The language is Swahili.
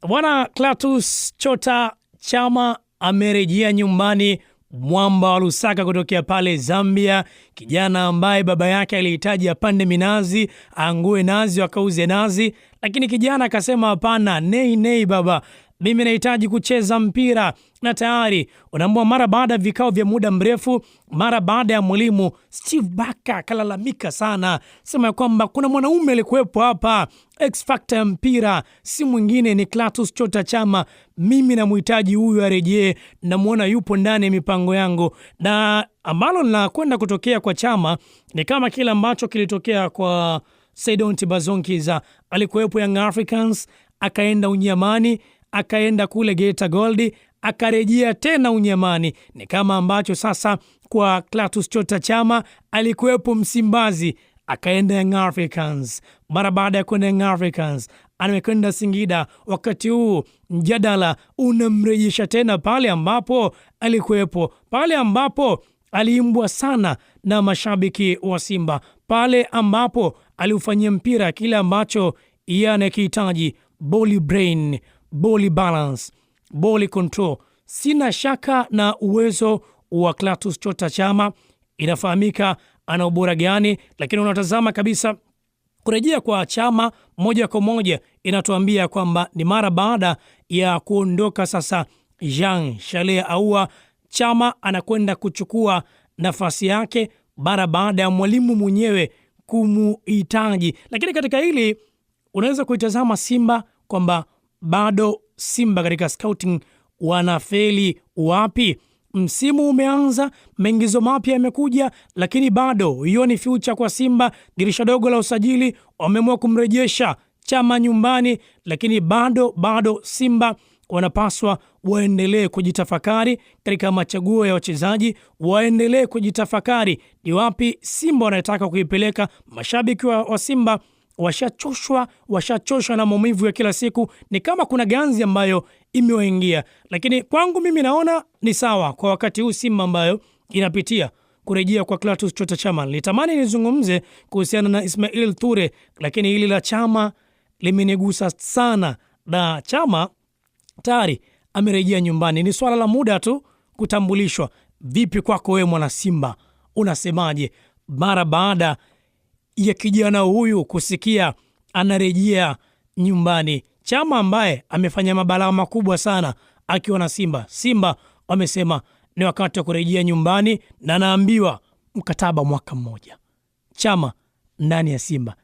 Bwana Clatous Chota Chama amerejea nyumbani, mwamba wa Lusaka kutokea pale Zambia, kijana ambaye baba yake alihitaji apande minazi, angue nazi, akauze nazi, lakini kijana akasema hapana, nei nei baba, mimi nahitaji kucheza mpira. Na tayari unaambiwa, mara baada ya vikao vya muda mrefu, mara baada ya mwalimu Steve Barker akalalamika sana, sema ya kwamba kuna mwanaume alikuwepo hapa, X factor ya mpira, si mwingine ni Clatous Chota Chama. Mimi namhitaji huyu arejee, namwona yupo ndani ya mipango yangu. Na ambalo linakwenda kutokea kwa Chama ni kama kile ambacho kilitokea kwa Saidon Ntibazonkiza. Alikuwepo Young Africans, akaenda Unyamani, akaenda kule Geita Gold, akarejea tena Unyamani. Ni kama ambacho sasa kwa Clatous Chota Chama, alikuwepo Msimbazi, akaenda Young Africans. Mara baada ya kwenda Young Africans amekwenda Singida. Wakati huu mjadala unamrejesha tena pale ambapo alikuwepo, pale ambapo aliimbwa sana na mashabiki wa Simba, pale ambapo aliufanyia mpira kile ambacho yeye anakihitaji: ball brain, ball balance, ball control. Sina shaka na uwezo wa Clatous Chota Chama, inafahamika ana ubora gani, lakini unatazama kabisa kurejea kwa Chama moja kwa moja inatuambia kwamba ni mara baada ya kuondoka sasa Jean Charles Ahoua, Chama anakwenda kuchukua nafasi yake mara baada ya mwalimu mwenyewe kumuhitaji. Lakini katika hili unaweza kuitazama Simba kwamba bado Simba katika scouting wanafeli wapi? Msimu umeanza, maingizo mapya yamekuja, lakini bado hiyo ni future kwa Simba. Dirisha dogo la usajili wameamua kumrejesha Chama nyumbani, lakini bado Simba wanapaswa waendelee kujitafakari katika machaguo ya wachezaji, waendelee kujitafakari ni wapi Simba wanataka kuipeleka. Mashabiki wa Simba washachoshwa, washachoshwa na maumivu ya kila siku, ni kama kuna ganzi ambayo imewaingia. Lakini kwangu mimi naona ni sawa kwa wakati huu Simba ambayo inapitia kurejea kwa Clatous Chota Chama. Nilitamani nizungumze kuhusiana na Ismail Toure, lakini hili la Chama limenigusa sana, na Chama tayari amerejea nyumbani. Ni swala la muda tu kutambulishwa. Vipi kwako wewe mwana Simba, unasemaje mara baada ya kijana huyu kusikia anarejea nyumbani? Chama ambaye amefanya mabalaa makubwa sana akiwa na Simba. Simba wamesema ni wakati wa kurejea nyumbani, na naambiwa mkataba mwaka mmoja. Chama ndani ya Simba.